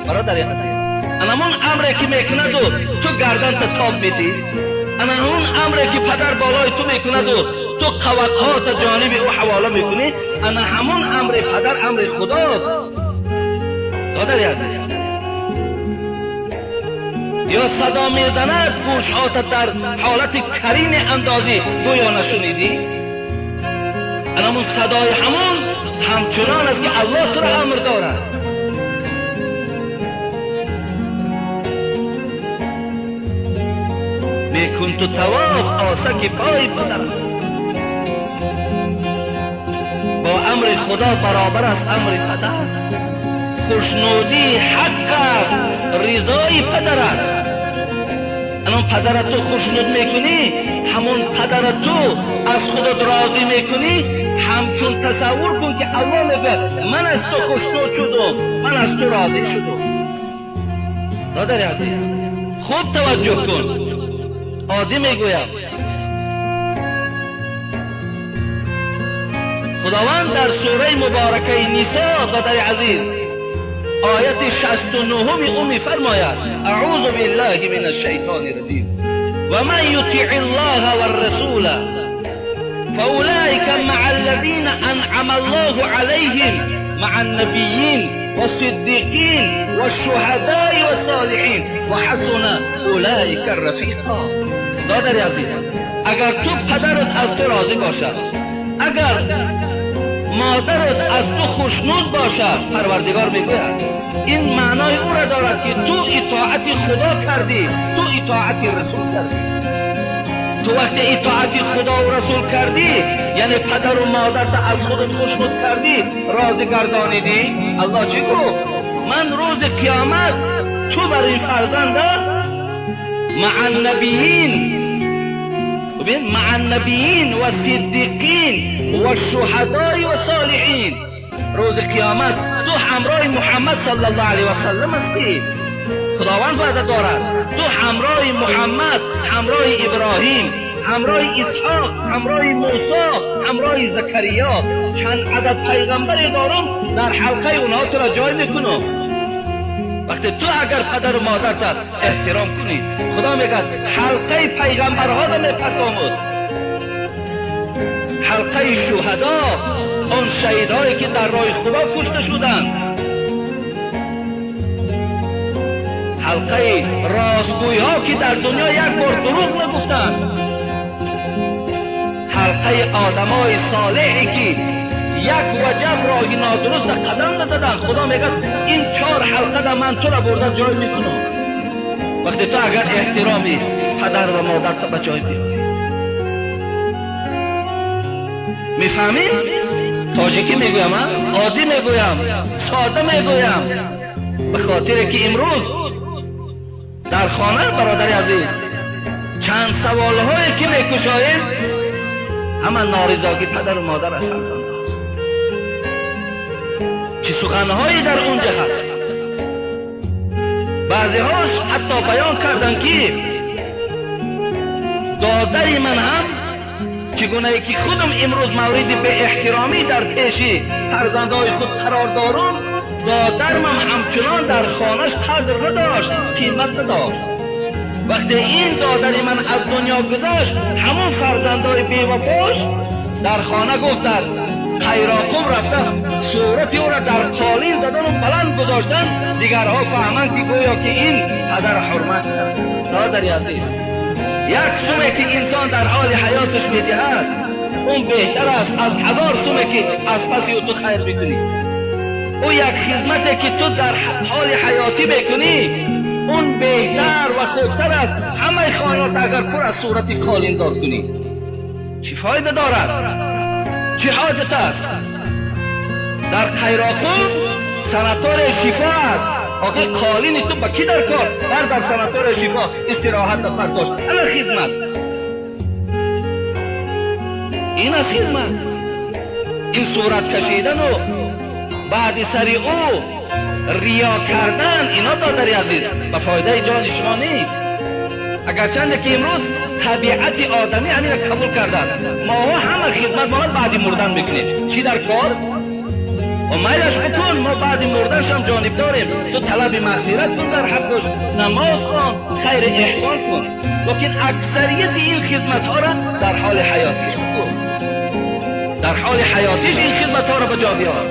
Бародари азиз, ана ҳамон амре ки мекунаду ту гарданта тоб медӣ, ана ҳамон амре ки падар болои ту мекунаду ту қавақҳота ҷониби ӯ ҳавола мекунӣ, ана ҳамон амри падар амри худост. Додари азиз, ё садо мезанад гӯшҳота дар ҳолати карӣ меандозӣ, гӯё нашунидӣ. Ана ҳамон садои ҳамон ҳамчунон аст ки Аллоҳ туро амр дорад. Мекун ту тавоф осаки пои падарат. Бо амри Худо баробар аст амри падар. Хушнудии ҳақ аст ризои падарат. Анон падарат ту хушнуд мекунӣ, ҳамон падарат ту аз худот розӣ мекунӣ, ҳамчун тасаввур кун ки Аллоҳ мегӯяд ман аз ту хушнуд шудум, ман аз ту розӣ шудум. Додари азиз, хуб таваҷҷӯҳ кун. Оддӣ мегӯям, Худованд дар сураи муборакаи Нисо, додари азиз, ояти 69 ӯ мефармояд: аъузу биллаҳи мин ашшайтони раҷим, ва ман ютиъ аллоҳа варрасула фаулаика маа аллазина анъама аллоҳу алайҳим маа аннабийин вассиддиқин вашшуҳадои вассолиҳин ва ҳасуна улаика рафиқа. Додари азиз, агар ту падарат аз ту розӣ бошад, агар модарат аз ту хушнуд бошад, Парвардигор мегӯяд ин маънои ӯро дорад ки ту итоати Худо кардӣ, ту итоати Расул кардӣ. Ту вақте итоати Худову Расул кардӣ, яъне падару модарта аз худат хушнуд кардӣ, розӣ гардонидӣ, Аллоҳ чӣ гуфт? Ман рӯзи қиёмат ту бар ин фарзанда маа набиин, бибин, маа набиин ва сиддиқин ва шуҳадои ва солиҳин. Рӯзи қиёмат ту ҳамроҳи Муҳаммад саллаллоҳу алайҳи васаллам ҳастӣ. Худованд ваъда дорад, ту ҳамроҳи Муҳаммад, ҳамроҳи Иброҳим, ҳамроҳи Исҳоқ, ҳамроҳи Мусо, ҳамроҳи Закариё, чанд адад пайғамбаре дорам, дар ҳалқаи онҳо туро ҷой мекунам. Вақте ту агар падару модарта эҳтиром кунӣ, Худо мегӯяд ҳалқаи пайғамбарҳоро мепартомуд, ҳалқаи шуҳадо, он шаҳидҳое ки дар роҳи Худо кушта шуданд, ҳалқаи ростгӯйҳо ки дар дунё як бор дурӯғ нагуфтанд, ҳалқаи одамои солеҳе ки як ваҷаб роҳи нодуруста қадам назаданд. Худо мегӯяд ин 4 ҳалқада ман туро бурда ҷой мекунам. Вақте ту агар эҳтироми падар ва модарта ба ҷой биёрӣ. Мефаҳмӣ? Тоҷикӣ мегӯям, оддӣ мегӯям, сода мегӯям, ба хотире ки имрӯз дар хона, бародари азиз, чанд саволҳое ки мекушоем ҳама норизогӣ падару модар аз фарзанд аст. Чӣ суханҳое дар онҷа ҳаст. Баъзеҳош ҳатто баён карданд ки додари ман ҳам чӣ гунае ки худам имрӯз мавриди беэҳтиромӣ дар пеши фарзандҳои худ қарор дорум, додармам ҳамчунон дар хонаш қадр надошт, қимат надошт. Вақте ин додари ман аз дунё гузашт, ҳамон фарзандҳои бевафош дар хона гуфтанд Қайроқум рафта сурати ӯро дар қолин задану баланд гузоштанд, дигарҳо фаҳманд ки гӯё ки ин падар ҳурмат кард. Додари азиз, як суме ки инсон дар ҳоли ҳаёташ медиҳад, он беҳтар аст аз 1000 суме ки аз паси ӯ ту хайр мекунӣ. Ӯ як хизмате ки ту дар ҳоли ҳаётӣ мекунӣ, он беҳтар ва хубтар аст ҳамаи хонаро агар пур аз сурати қолиндор кунӣ. Чӣ фоида дорад? Чӣ ҳоҷат аст? Дар Қайроқум санатория шифо аст. Охи қолини ту ба кӣ дар кор? Бар дар санатория шифо истироҳат бардошт. Ана хизмат. Ин аст хизмат. Ин сурат кашидану баъди сари ӯ риё кардан, ино додари азиз ба фоидаи ҷони шумо нест. Агарчанде ки имрӯз табиати одамӣ ҳамина қабул карданд, моҳо ҳама хизмат моро баъди мурдан мекунем. Чӣ дар кор? و میلش بکن، ما بعد مردنش هم جانب داریم. تو طلب مغفرت کن در حقش، نماز خوان، خیر احسان کن، لیکن اکثریت این خدمت ها را در حال حیاتیش بکن. در حال حیاتیش این خدمت ها را به جا بیار.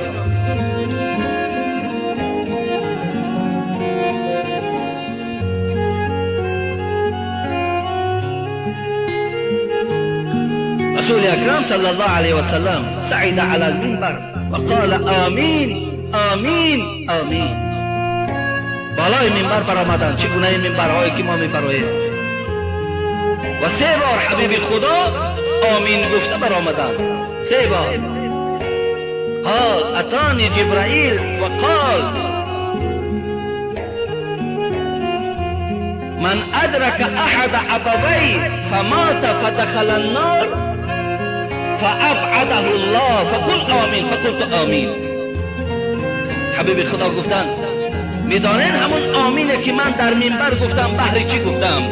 رسول اکرم صلی الله علیه و سلم صعد علی المنبر وقال آمین آمین آمین. بالای منبر برآمدند، چگونه این منبرهایی که ما میبراییم، و سه بار حبیب خدا آمین گفته برآمدند. سه بار. قال اتانی جبرائیل وقال من ادرك احد ابويه فمات فدخل النار فابعده الله فقل آمین فقلت آمین. حبیب خدا گفتند میدانین همون آمینه که من در منبر گفتم بهر چی گفتم؟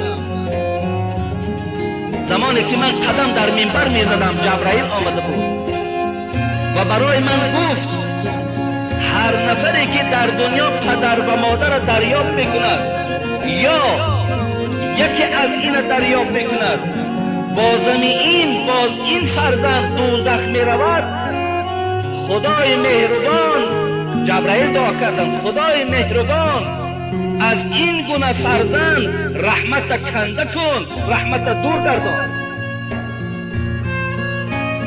زمانی که من قدم در منبر میزدم جبرائیل آمده بود و برای من گفت هر نفری که در دنیا پدر و مادر دریافت میکند یا یکی از این دریافت میکند، بازم این باز این فرزند دوزخ می رود، خدای مهربان، جبرائیل دعا کردم، خدای مهربان از این گونه فرزند رحمت کنده کن، رحمت دور گردان.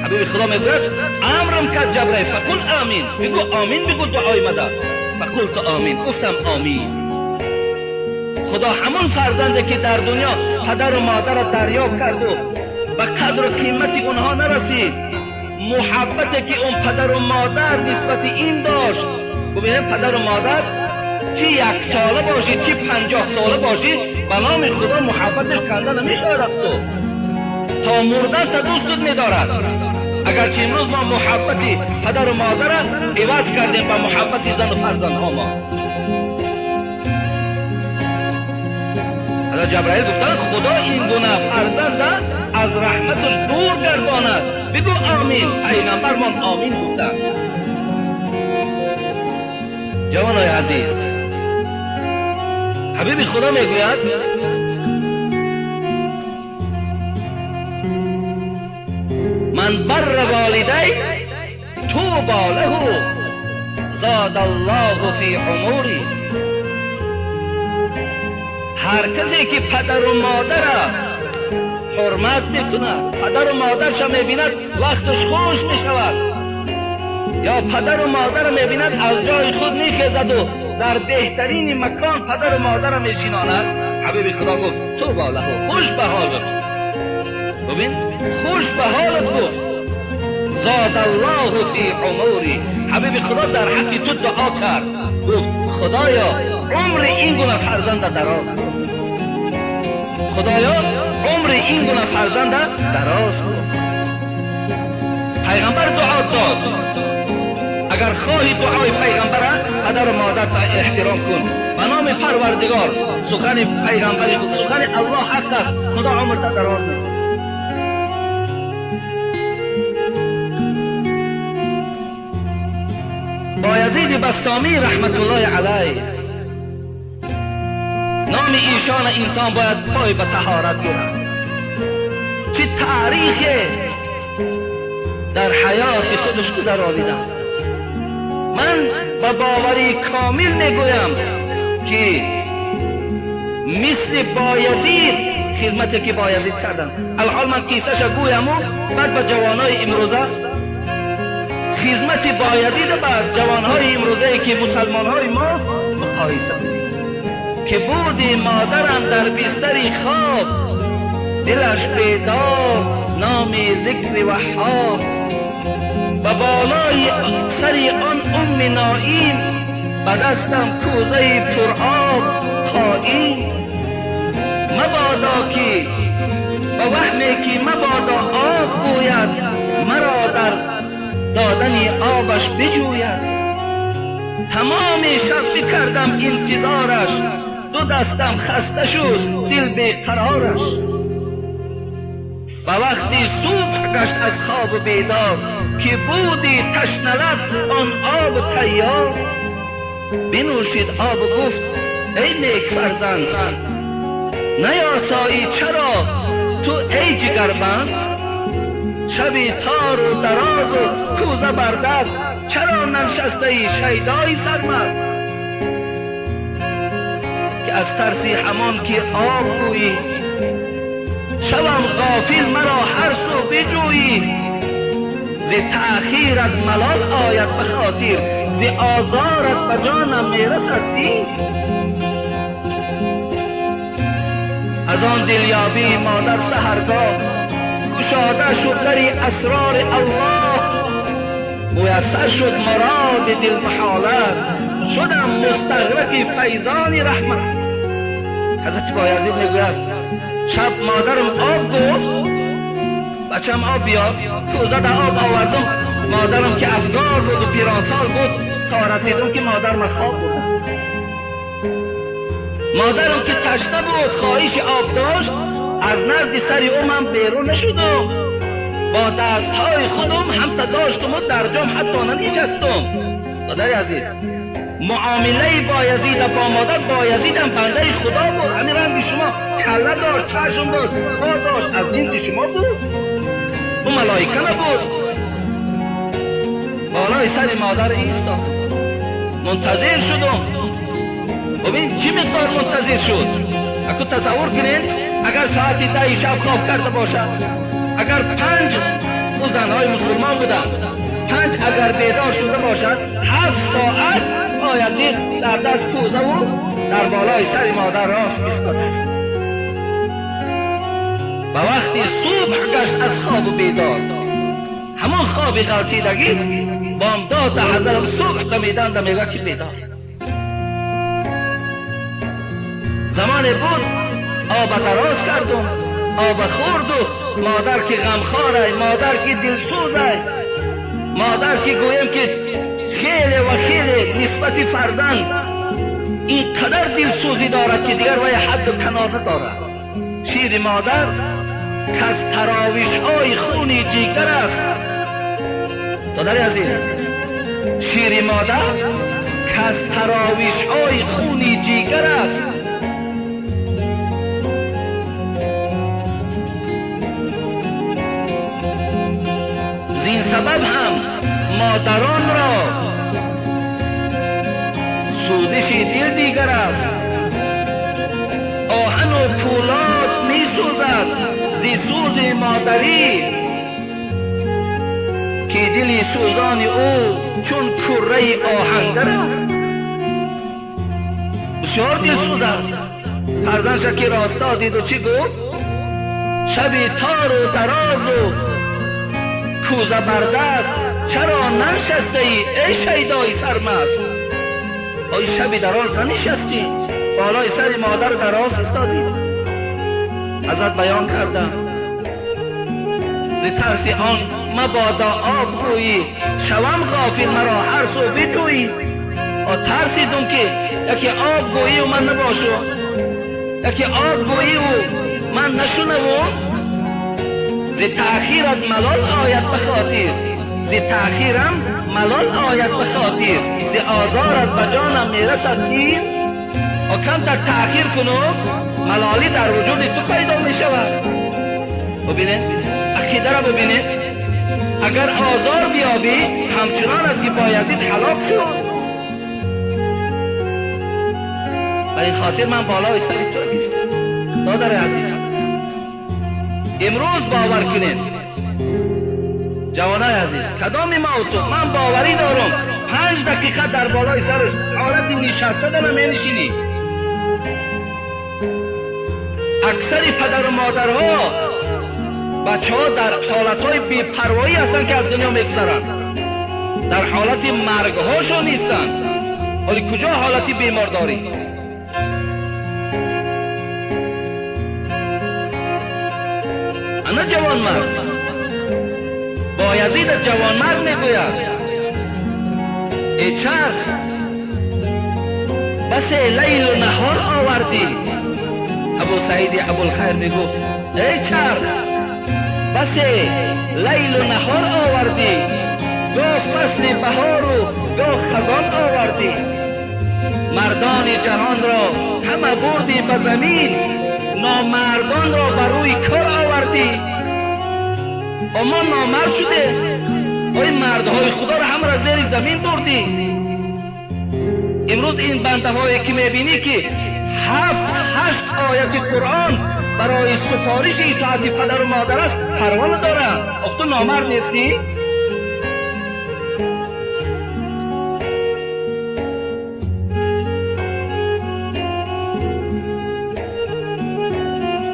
حبیب خدا میگوید امرم کرد جبرائیل فقل آمین، بگو آمین، بگو دعای مدد. فقلت آمین، گفتم آمین. خدا همون فرزنده که در دنیا پدر و مادر را دریافت کرد و به قدر و قیمت اونها نرسید، محبت که اون پدر و مادر نسبت این داشت. ببینیم پدر و مادر چی 1 ساله باشی چی 50 ساله باشی، به نام خدا محبتش کنده نمیشود از تو، تا مردن تا دوستت میدارد. اگرچه امروز ما محبت پدر و مادر را عوض کردیم به محبت زن و فرزندها ما. حضرت جبرائیل گفتن خدا این گونه فرزند از رحمتش دور گرداند، بگو آمین. پیغمبر ما آمین گفتن. جوانای عزیز، حبیب خدا میگوید من بر والدی توبا له زاد الله فی عمری. هر کسی که پدر و مادر حرمت میکند، پدر و مادرش میبیند وقتش خوش میشود، یا پدر و مادر میبیند از جای خود میخیزد و در بهترین مکان پدر و مادر میشیناند، حبیب خدا گفت توبا له، خوش به حالت. ببین خوش به حالت گفت زاد الله فی عمری. حبیب خدا در حق تو دعا کرد، گفت خدایا عمر این گونه فرزند دراز کن، خدایا عمر این گونه فرزند دراز کن. پیغمبر دعا داد. اگر خواهی دعای پیغمبر پدر و مادر احترام کن. به نام پروردگار سخن پیغمبر، سخن الله حق است، خدا عمر تا دراز کن. بایزید بسطامی رحمت الله علیه، نام ایشان انسان باید پای به طهارت گیرد. چه تاریخ در حیات خودش گذرانیدم. من به باوری کامل میگویم که مثل بایزید خدمتی که بایزید کردن. الحال من قصه‌ش گویم و بعد به جوانای امروزه خدمت بایزید به جوانهای امروزه که مسلمانهای ما مقایسه کنیم. که بودی مادرم در بستر خواب، دلش بیدار نام ذکر وهاب، و بالای سر آن ام نائیم، به دستم کوزه پر آب قایم. مبادا که به وهمی که مبادا آب گوید، مرا در دادن آبش بجوید. تمام شب بکردم انتظارش، دو دستم خسته شد دل بیقرارش. و وقتی صبح گشت از خواب بیدار، که بودی تشنه لب آن آب تیار. بنوشید آب و گفت ای نیک فرزند، نیاسایی چرا تو ای جگربند؟ شبی تار و دراز و کوزه بر دست، چرا ننشسته ای شیدای سرمست؟ که از ترسی همان که آب گویی، شوم غافل مرا هر سو بجویی. ز تأخیرت ملال آید به خاطر، ز آزارت به جانم میرسد تیر. از آن دلیابی مادر سحرگاه، گشاده شد دری اسرار الله. میسر شد مراد دل محالت، شدم مستغرق فیضان رحمت. حضرت بایزید میگوید شب مادرم آب گفت، بچم آب بیار، کوزه در آب آوردم. مادرم که افگار بود و پیرانسال بود، تا رسیدم که مادرم خواب بود. مادرم که تشنه بود خواهش آب داشت، از نزد سر او من بیرون نشدم. با دستهای خودم هم تا داشتم و در جام حتی ننشستم. مادر عزیز، معامله بایزید با مادر، بایزیدم بنده خدا بود. همین رنگ شما کله داشت، چشم داشت، پا داشت، از جنس شما بود، او ملائکه نبود. بالای سر مادر ایستاد، منتظر شدم. ببین چی مقدار منتظر شد. اگه تصور کنین اگر ساعت 10 شب خواب کرده باشد، اگر 5، او زنهای مسلمان بودند، 5 اگر بیدار شده باشد، 7 ساعت بایزید در دست کوزه و در بالای سر مادر راست ایستاده است. و وقتی صبح گشت از خواب بیدار، همان خواب غلطیدگی بامداد حضرت صبح دمیدن میگه که بیدار. زمان بود آب دراز کردم، آب خورد و مادر که غمخواره، مادر که دلسوزه، مادر که گویم که خیلی و خیلی نسبت فرزند اینقدر دلسوزی دارد که دیگر وی حد و کنار ندارد. شیر مادر که از تراویش های خون جیگر است. دادر عزیز، شیر مادر که از تراویش های خون جیگر است. زین سبب هم مادران را سوزش دل دیگر است. آهن و پولاد می سوزد زی سوز مادری، که دل سوزان او چون کره آهنگر است. بسیار دل سوز است. فرزندش که راستا دید و چی گفت؟ شبی تار و دراز و کوزه بردست، چرا ننشسته ای ای شیدای سرمست؟ آی شبی دراز ننشستی، بالای سر مادر دراز ایستادی. ازت بیان کردم ز ترس آن مبادا آب گویی، شوم غافل مرا هر سو بجویی. ترسیدم که یکی آب گویی و من نباشم، یکی آب گویی و من نشنوم. ز تأخیرت ملال آید به خاطر، ز تأخیرم ملال آید به خاطر، ز آزارت به جانم میرسد تیر. کمتر تأخیر کنم ملالی در وجود تو پیدا می شود. ببینید عقیده را ببینید، اگر آزار بیابی همچنان از که بایزید هلاک شد. به این خاطر من بالای سر تو گرفتم. دادر عزیز، امروز باور کنید جوانای عزیز، کدام ما و تو، من باوری دارم 5 دقیقه در بالای سرش حالت نشسته دارم نشینی. اکثر پدر و مادرها بچه ها در حالتهای بی‌پروایی هستند که از دنیا میگذرند، در حالت مرگهاشون نیستند. ولی کجا حالت بیمارداری؟ انا جوانمرد، بایزید جوانمرد میگوید ای چرخ بس لیل و نهار آوردی. ابو سعید ابوالخیر میگفت ای چرخ بس لیل و نهار آوردی، گاه فصل بهار و گاه خزان آوردی. مردان جهان را همه بردی به زمین، نامردان را بر روی کار آوردی. اما نامرد شده، آی مردهای خدا را همه را زیر زمین بردی. امروز این بنده هایی که میبینی که 7-8 آیت قرآن برای سفارش اطاعت پدر و مادر است، پروا ندارم. آخ تو نامرد نیستی؟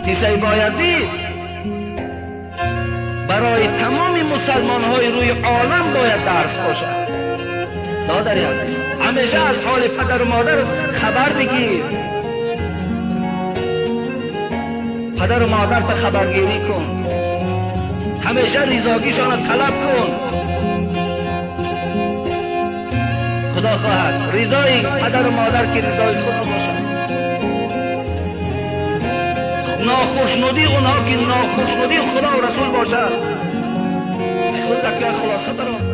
قصه بایزید برای تمام مسلمان های روی عالم باید درس باشد. دادری عزیز، همیشه از حال پدر و مادر خبر بگیر، پدر و مادر تا خبرگیری کن، همیشه رضاگیشان را طلب کن. خدا خواهد رضای پدر و مادر که رضای خدا باشد، ناخوشنودی اونها که ناخوشنودی خدا و رسول باشد. خود که خلاصه دارم.